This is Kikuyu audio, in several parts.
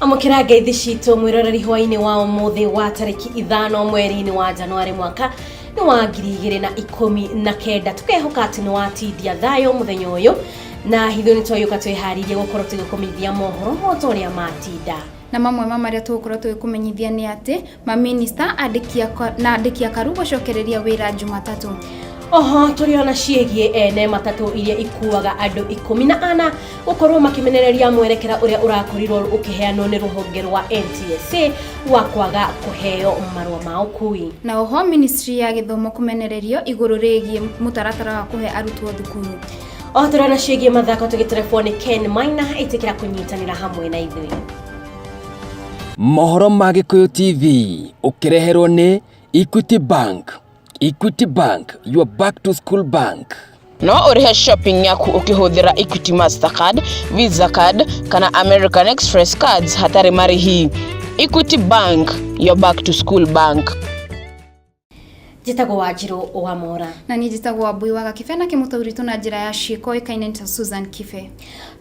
Amũkĩra ngeithi citũ mwĩroreri hwainĩ wa ũmũthĩ wa tarĩki 5 mweri-inĩ wa Januarĩ mwaka nĩ wa 2019. Tũkehoka atĩ nĩ watindia thayũ mũthenya ũyũ, na ithuĩ nĩ twagĩũka twĩharĩirie gũkorwo tũgĩkũmenyithia mohoro o ta ũrĩa matinda. Na mamwe ma marĩa tũgũkorwo tũgĩkũmenyithia nĩ atĩ maminista na andĩki akaru gũcokereria wĩra Jumatatũ. Oho tũrĩ ona ciĩgiĩ ene matatũ iria ikuaga andũ 14 gũkorwo makĩmenereria mwerekera ũrĩa ũrakorirwo ũkĩheanwo nĩ rũhonge rwa NTSA wa kwaga kũheo marũa ma ũkui. Na oho ministry ya gĩthomo kũmenererio igũrũ rĩgiĩ mũtaratara wa kũhe arutwo thukuru. Oho tũrĩ ona ciĩgiĩ mathako tũgĩterebwo nĩ Ken Maina, ĩtĩkĩra kũnyitanĩra hamwe na ithuĩ. Mohoro ma Gĩkũyũ TV ũkĩreherwo nĩ Equity Bank. Equity Bank, your back to school bank. No ũrĩhe shopping yaku ũkĩhũthĩra Equity Mastercard, Visa card kana American Express cards hatarĩ marĩhi. Equity Bank, your back to school bank. Njĩtagwo Wanjirũ wa Mora. Na niĩ njĩtagwo Wambui wa Gakibe, na kĩmũtaũritũ na njĩra ya ciĩko ĩkaine ta Susan Kibe.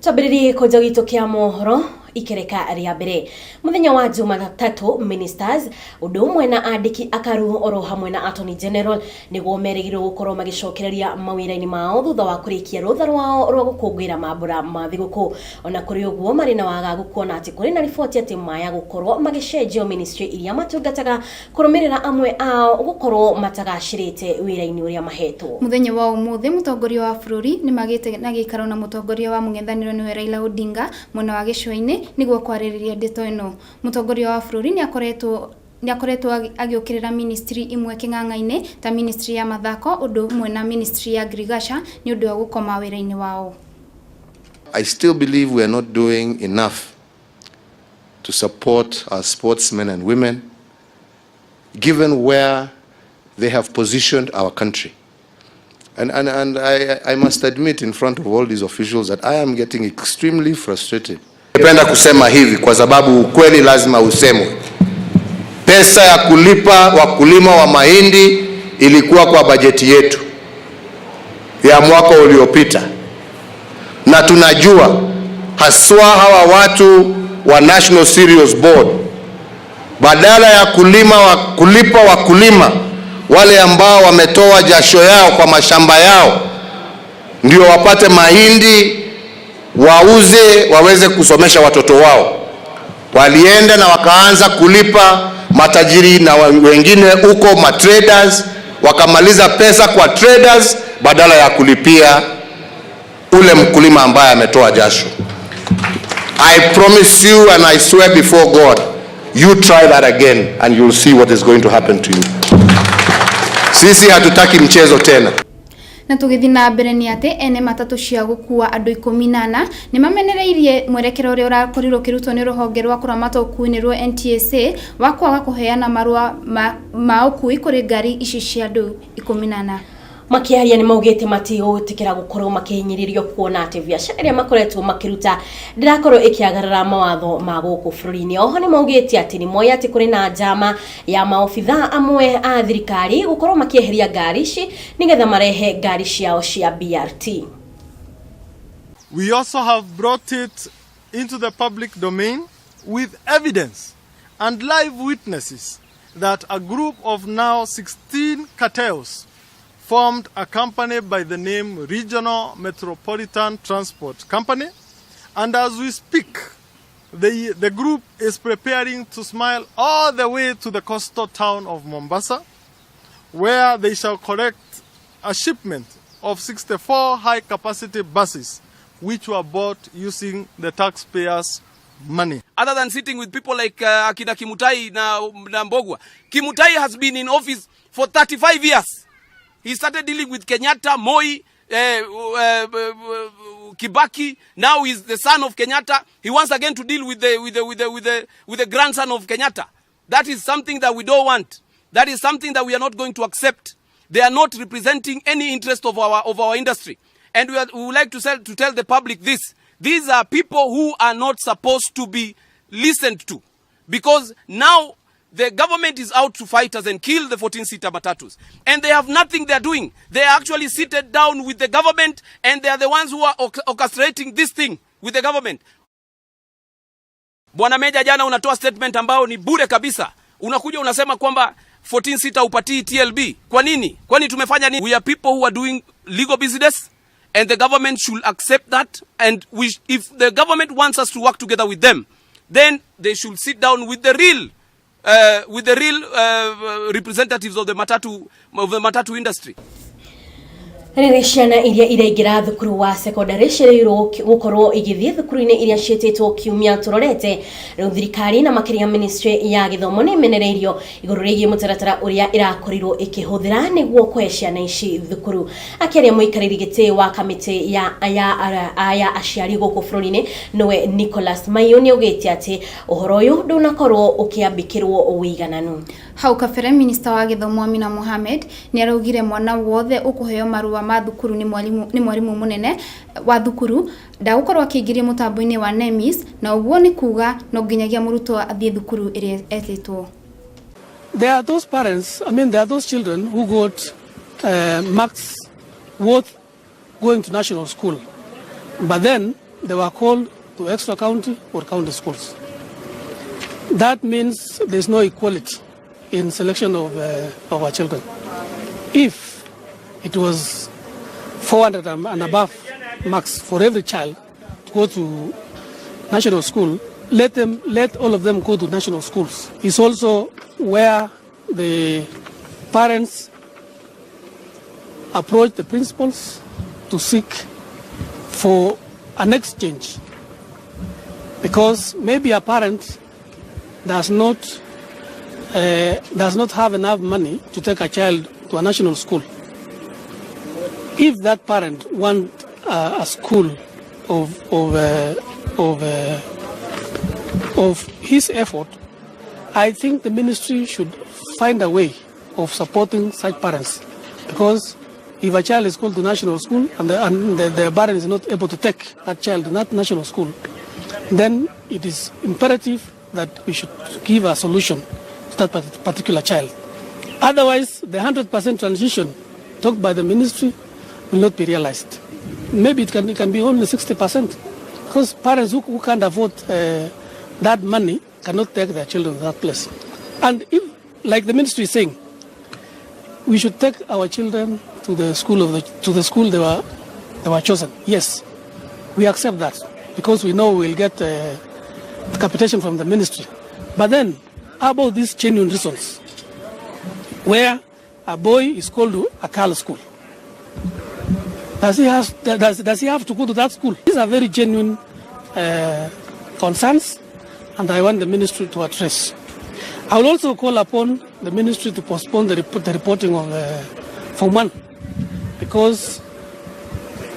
Twambĩrĩrie gĩkũnjo gitũ kĩa mohoro ikereka rĩa mbere mũthenya wa Jumatatũ. Ministers ũndũ ũmwe na andĩki akaru oro hamwe na Attorney General nĩguo merĩgĩrĩrwo gũkorwo magĩcokereria mawĩra-inĩ mao thutha wa kũrĩkia rũtha rwao rwa gũkũngũĩra mambũra ma thigũkũ. Ona kũrĩ ũguo, marĩ na wagagu kuona atĩ kũrĩ na riboti atĩ maya gũkorwo magĩcenjio ministry iria matungataga kũrũmĩrĩra amwe ao gũkorwo matagacĩrĩte wĩra-inĩ ũrĩa mahetwo. Mũthenya wa ũmũthĩ mũtongoria wa bũrũri nĩ magĩte na gĩikaro na mũtongoria wa mũng'ethanĩro nĩwe Raila Odinga mwena wa gĩcũa-inĩ nĩguo kwarĩrĩria ndeto ĩno. Mũtongoria wa bũrũri nĩ akoretwo agĩũkĩrĩra ministry imwe kĩng'ang'a-inĩ ta ministry ya mathako ũndũ ũmwe na ministry ya agriculture nĩ ũndũ wa gũkoma wĩra-inĩ wao. I still believe we are not doing enough to support our sportsmen and women, given where they have positioned our country. And I must admit in front of all these officials that I am getting extremely frustrated. Napenda kusema hivi kwa sababu ukweli lazima usemwe. Pesa ya kulipa wakulima wa mahindi ilikuwa kwa bajeti yetu ya mwaka uliopita, na tunajua haswa hawa watu wa National Cereals Board badala ya kulipa wakulima wale ambao wametoa jasho yao kwa mashamba yao ndio wapate mahindi wauze waweze kusomesha watoto wao, walienda na wakaanza kulipa matajiri na wengine huko matraders, wakamaliza pesa kwa traders badala ya kulipia ule mkulima ambaye ametoa jasho. I promise you and I swear before God, you try that again and you'll see what is going to happen to you. Sisi hatutaki mchezo tena. Na tũgĩthiĩ na mbere nĩ atĩ ene matatũ cia gũkua andũ 14 nĩ mamenereirie mwerekera ũrĩa ũrakorirwo ũkĩrutwo nĩ rũhonge rwa kũramata ũkui rwa NTSA wa kwaga kũheana marũa ma ũkui kũrĩ ngari ici cia andũ 14. Makĩaria nĩ maugĩte matigũĩtĩkĩra gũkorwo makĩhinyĩrĩrio kuona atĩ biacara ĩrĩa makoretwo makĩruta ndĩrakorwo ĩkĩagarara mawatho ma gũkũ bũrũri-inĩ. Oho nĩ maugĩte atĩ nĩ moĩ atĩ kũrĩ na njama ya maobitha amwe a thirikari gũkorwo makĩeheria ngari ici nĩgetha marehe ngari ciao cia BRT. We also have brought it into the public domain with evidence and live witnesses that a group of now 16 cartels formed a company by the name Regional Metropolitan Transport Company. And as we speak, the group is preparing to smile all the way to the coastal town of Mombasa, where they shall collect a shipment of 64 high capacity buses which were bought using the taxpayers' money. Other than sitting with people like akina Kimutai na Mbugua. Kimutai has been in office for 35 years. He started dealing with Kenyatta, Moi, Kibaki. Now he's the son of Kenyatta. He wants again to deal with the grandson of Kenyatta. That is something that we don't want. That is something that we are not going to accept. They are not representing any interest of our industry. And we would like to tell the public this. These are people who are not supposed to be listened to. Because now the government is out to fight us and kill the 14-seater matatus. And they have nothing they are doing. They are actually seated down with the government, and they are the ones who are orchestrating this thing with the government. Bwana Meja, jana unatoa statement ambao ni bure kabisa. Unakuja unasema kwamba 14 seater upatii TLB. Kwa nini? Kwani tumefanya nini? We are people who are doing legal business and the government should accept that, and if the government wants us to work together with them, then they should sit down with the real representatives of the matatu industry. Rĩrĩ ciana iria iraingĩra thukuru wa secondary ciĩrĩirwo gũkorwo igĩthiĩ thukuru-inĩ iria ciĩtĩtwo kiumia tũrorete. Rĩu thirikari na makĩria ministry ya gĩthomo nĩ ĩmenereirio igũrũ rĩgiĩ mũtaratara ũrĩa ĩrakorirwo ĩkĩhũthĩra nĩguo kũhe ciana ici thukuru. Akĩaria, mũikarĩri gĩtĩ wa kamĩtĩ ya aciari gũkũ bũrũri-inĩ, nĩwe Nicholas Maiyo, nĩ augĩte atĩ ũhoro ũyũ ndũnakorwo ũkĩambĩkĩrwo ũigananu. Hau kabere, minista wa gĩthomo Amina Mohamed nĩ araugire mwana wothe ũkũheo marũa ma thukuru nĩ mwarimũ mũnene wa thukuru ndagũkorwo akĩingĩrio mũtambo-inĩ wa NEMIS, na ũguo nĩ kuga no nginyagia mũrutwo athiĩ thukuru ĩrĩa etĩtwo. There are those parents, I mean, there are those children who got marks worth going to national school, but then they were called to extra county or county schools. That means there's no equality in selection of our children. If it was 400 and above marks for every child to go to national school, let all of them go to national schools. It's also where the parents approach the principals to seek for an exchange, because maybe a parent does not have enough money to take a child to a national school. If that parent want a school of his effort, I think the ministry should find a way of supporting such parents, because if a child is called to national school and the parent is not able to take that child to that national school, then it is imperative that we should give a solution to that particular child. Otherwise, the 100% transition talked by the ministry will not be realized. Maybe it can be only 60%, because parents who can't afford that money cannot take their children to that place. And if, like the ministry is saying, we should take our children to the school they were chosen. Yes, we accept that because we know we'll get capitation from the ministry. But then, how about these genuine reasons where a boy is called to a girl school? Does he have to go to that school? These are very genuine concerns, and I want the ministry to address. I will also call upon the ministry to postpone the reporting of Form 1, because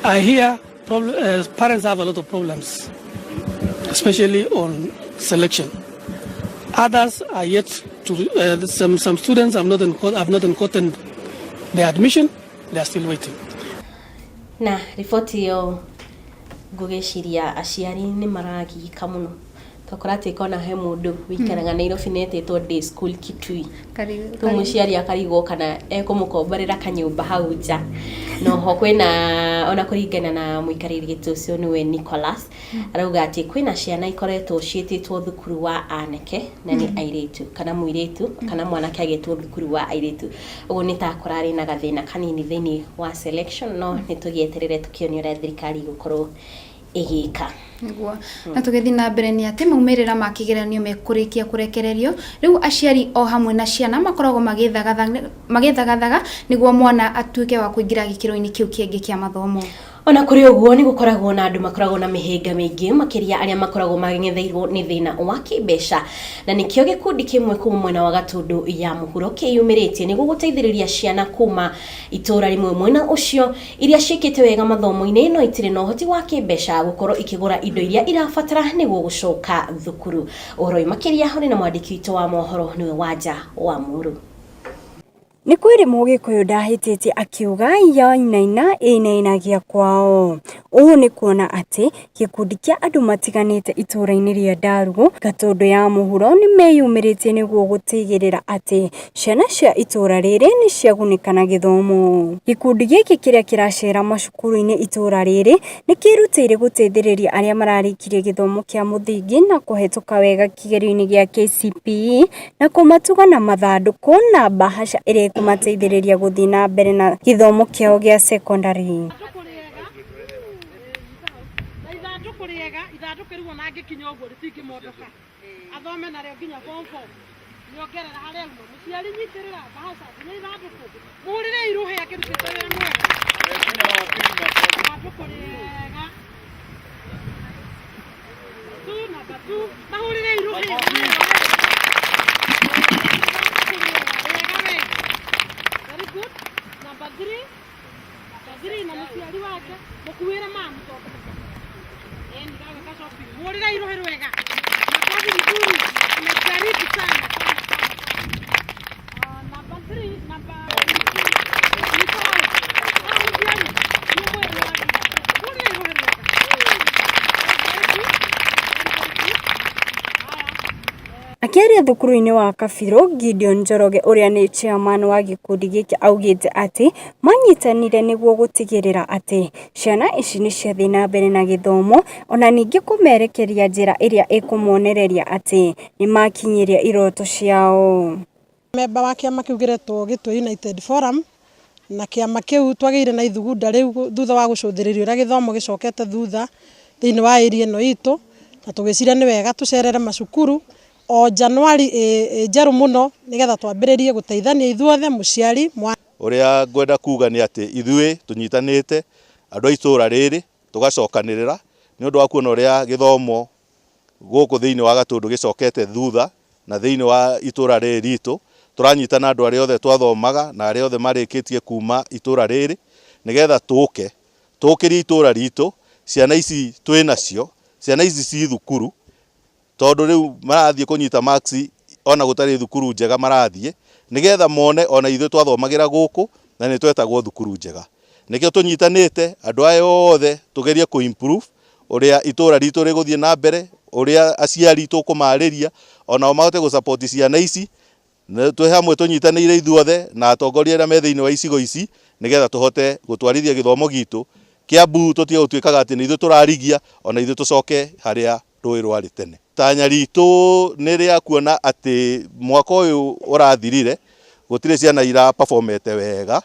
I hear parents have a lot of problems, especially on selection. Others are yet to, some students have not gotten their admission, they are still waiting. Na riboti ĩyo, ngũgĩciria aciari nĩ maragika mũno, tokora atĩ kona he mũndũ wĩikaraga Nairobi netĩtwo day school Kitui. Rĩu mũciari akarigwo kana ekũmũkomborera kanyũmba hau nja. Noho kwĩna, ona kũringana na mũikarĩri gĩtĩ ũcio, nĩwe Nicholas, arauga atĩ kwĩna ciana ikoretwo ciĩtĩtwo thukuru wa anake na nĩ airĩtu, kana mũirĩtu kana mwanake agĩtwo thukuru wa airĩtu. Ũguo nĩ ta kũrarĩ na gathĩna kanini thĩinĩ wa selection, no nĩ tũgĩeterere tũkĩone ũrĩa thirikari ĩgũkorwo ĩgĩka. Nĩguo, na tũgĩthiĩ na mbere nĩ atĩ maumĩrĩra ma kĩgeranio mekũrĩkia kũrekererio. Rĩu aciari o hamwe na ciana makoragwo magĩthagathaga nĩguo mwana atuĩke wa kũingĩra gĩkĩro-inĩ kĩu kĩngĩ kĩa mathomo. Ona kũrĩ ũguo, nĩ gũkoragwo na andũ makoragwo na mĩhĩnga mĩingĩ, makĩria arĩa makoragwo mang'etheirwo nĩ thĩna wa kĩmbeca, na nĩkĩo gĩkundi kĩmwe kuma mwena wa Gatũndũ ya mũhuro kĩyumĩrĩtie nĩguo gũteithĩrĩria ciana kuma itũũra rĩmwe mwena ũcio iria ciĩkĩte wega mathomo-inĩ no itirĩ na ũhoti wa kĩmbeca gũkorwo ikĩgũra indo iria irabatara nĩguo gũcoka thukuru. Ũhoro ũyũ makĩria ũrĩ na mwandĩki witũ wa mohoro, nĩwe Wanja wa Mũrũ. Nĩ kwĩrĩ Mũgĩkũyũ ndahĩtĩtie akiuga yainaina ĩinainagia kwao. Ũũ nĩ kuona atĩ gĩkundi kĩa andũ matiganĩte itũũra-inĩ rĩa Ndarugu, Gatũndũ ya mũhuro nĩmeyumĩrĩtie nĩguo gũtigĩrĩra atĩ ciana cia itũũra rĩrĩ nĩciagunĩka na gĩthomo. Gĩkundi gĩkĩ kĩrĩa kĩracera macukuru-inĩ itũũra rĩrĩ nĩkĩrutĩire gũteithĩrĩria arĩa mararĩkirie gĩthomo kĩa mũthingi na kũhetũka wega kĩgerio-inĩ gĩa KCPE na kũmatuga na mathandũkũ na mbahaca ĩrĩa ĩkũmateithĩrĩria gũthiĩ na mbere na gĩthomo kĩao gĩa cekondarĩ. Na ithandũkũ rĩega, ithandũkũ rĩu ona angĩkinya ũguo rĩtingĩmondoka, athome narĩo nginya form four. Nĩongerera harĩa auma. Mũciari nyitĩrĩra mbahaca nginya ithandũkũ, mũhũrĩre irũhĩ akĩrutĩte wĩra mwega. Ithandũkũ rĩega two, number two, mahũrĩre irũhĩ ithandũkũ rĩega rĩega we. Very good. Number three, number three na mũciari wake, mũkuĩre mamu tondũ ĩni gagwĩka shopping. Mũhũrĩre irũhĩ rwega. Makofi vizuri. Amejaribu sana sana sana sana. Number three, number niko hau. Ah, mũciari, nĩ mwĩrĩ wake. Mũhũrĩre irũhĩ rwega. Very good. Very, very good. Haya. Akĩaria thukuru-inĩ wa Kabirũ, Gideon Njoroge ũrĩa nĩ chairman wa gĩkundi gĩkĩ augĩte atĩ manyitanire nĩguo gũtigĩrĩra atĩ ciana ici nĩciathiĩ na mbere na gĩthomo ona ningĩ kũmerekeria njĩra ĩrĩa ĩkũmonereria atĩ nĩmakinyĩria iroto ciao. Memba wa kĩama kĩu gĩretwo Gĩtwe United Forum, na kĩama kĩu twagĩire na ithugunda rĩu thutha wa gũcũthĩrĩria ũrĩa gĩthomo gĩcokete thutha thĩinĩ wa area ĩno itũ, na tũgĩciria nĩ wega tũcerere macukuru o Januari ĩ njerũ mũno nĩgetha twambĩrĩrie gũteithania ithuothe, mũciari, mwana. Ũrĩa ngwenda kuga nĩ atĩ ithuĩ tũnyitanĩte andũ a itũra rĩrĩ tũgacokanĩrĩra nĩ ũndũ wa kuona ũrĩa gĩthomo gũkũ thĩinĩ wa Gatũndũ gĩcokete thutha na thĩinĩ wa itũra rĩrĩ ritũ. Tũranyitana andũ arĩa othe twathomaga na arĩa othe marĩkĩtie kuma itũra rĩrĩ nĩgetha tũke tũkĩrie itũra ritũ. Ciana ici twĩ nacio, ciana ici ci thukuru, tondũ rĩu marathiĩ kũnyita marks ona gũtarĩ thukuru njega, marathiĩ nĩgetha mone ona ithuĩ twathomagĩra gũkũ na nĩ twetagwo thukuru njega. Nĩkĩo tũnyitanĩte andũ aya othe tũgerie kũ improve ũrĩa itũra ritũ rĩgũthiĩ na mbere, ũrĩa aciari tũkũmarĩria onao mahote gũ support ciana ici. Twĩ hamwe tũnyitanĩire ithuothe na atongoria arĩa me thĩinĩ wa icigo ici nĩgetha tũhote gũtwarithia gĩthomo gitũ Kiambu, tũtige gũtuĩkaga atĩ nĩ ithuĩ tũrarigia, ona ithuĩ tũcoke harĩa rũĩ rwarĩ tene. Tanya ritũ nĩ rĩa kuona atĩ mwaka ũyũ ũrathirire gũtirĩ ciana ira performete wega,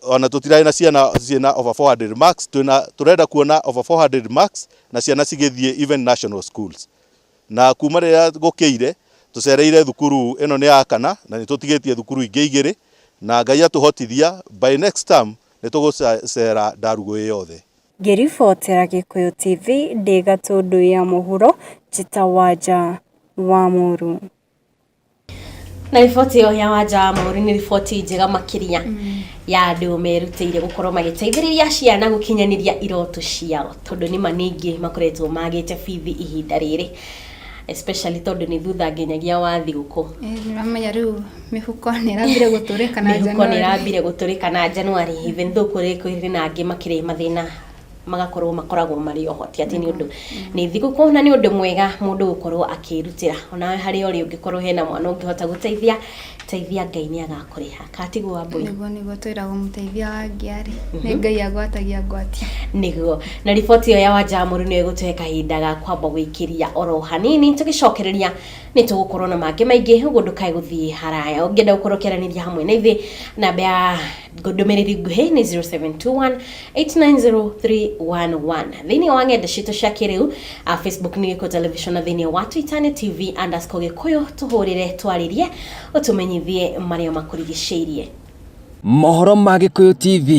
ona tũtirarĩ na ciana ciĩna over 400 marks. Twĩna tũrenda kuona over 400 marks na ciana cigĩthiĩ even national schools. Na kuma rĩrĩa gũkĩire tũcereire thukuru ĩno nĩ ya kana, na nĩ tũtigĩtie thukuru ingĩ igĩrĩ, na Ngai atũhotithia by next term nĩ tũgũcera Ndarugu ĩ yothe. Ngĩribotera Gĩkũyũ TV ndĩ Gatũndũ ya mũhuro, Njĩta Wanja wa Mũru. Na riboti ĩyo ya Wanja wa Mũru nĩ riboti njega makĩria ya andũ merutĩire gũkorwo magĩteithĩrĩria ciana gũkinyanĩria iroto ciao, tondũ nĩ ma ningĩ makoretwo magĩte bithi ihinda rĩrĩ, especially tondũ nĩ thutha nginyagia wa thigũkũ. Nĩũramenya rĩu mĩhuko nĩ ĩrambire gũtũrĩka na mĩhuko nĩ January. Ĩrambire gũtũrĩka na January, even though kũrĩ na angĩ makĩrĩ mathĩna magakorwo makoragwo marĩ oho, ti atĩ nĩ ũndũ nĩ thigũkũ, na nĩ ũndũ mwega mũndũ gũkorwo akĩrutĩra onawe harĩa ũrĩ. Ũngĩkorwo hena mwana ũngĩhota gũteithia, teithia, Ngai nĩ agakũrĩha katigwo wa mbũi. Nĩguo twĩragwo mũteithia wa angĩ arĩ nĩ Ngai agwatagia ngwatia. Nĩguo, na riboti ĩyo ya Wanja wa Mũru nĩyo ĩgũtũhe kahinda ga kwamba gwĩkĩria oro hanini. Tũgĩcokereria nĩ tũgũkorwo na mangĩ maingĩ, ũguo ndũkae gũthiĩ haraya. Ũngĩenda gũkorwo ũkĩaranĩria hamwe na ithuĩ, namba ya ndũmĩrĩri nguhĩ nĩ 0721 890311. Thĩinĩ wa ng'enda citũ cia kĩrĩu, Facebook nĩ Gĩkũyũ Television, na thĩinĩ wa Twitter nĩ TV_Gĩkũyũ. Tũhũrĩre, twarĩrie, ũtũmenyithie marĩa makũrigicĩirie. Mohoro ma Gĩkũyũ TV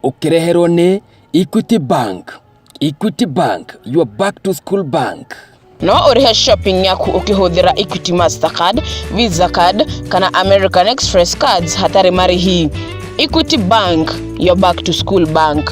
ũkĩreherwo nĩ Equity Bank. Equity Bank, your back to school bank. No ũrĩhe shopping yaku ũkĩhũthĩra Equity Mastercard, Visa card kana American Express cards hatarĩ marĩhi. Equity Bank, your back to school bank.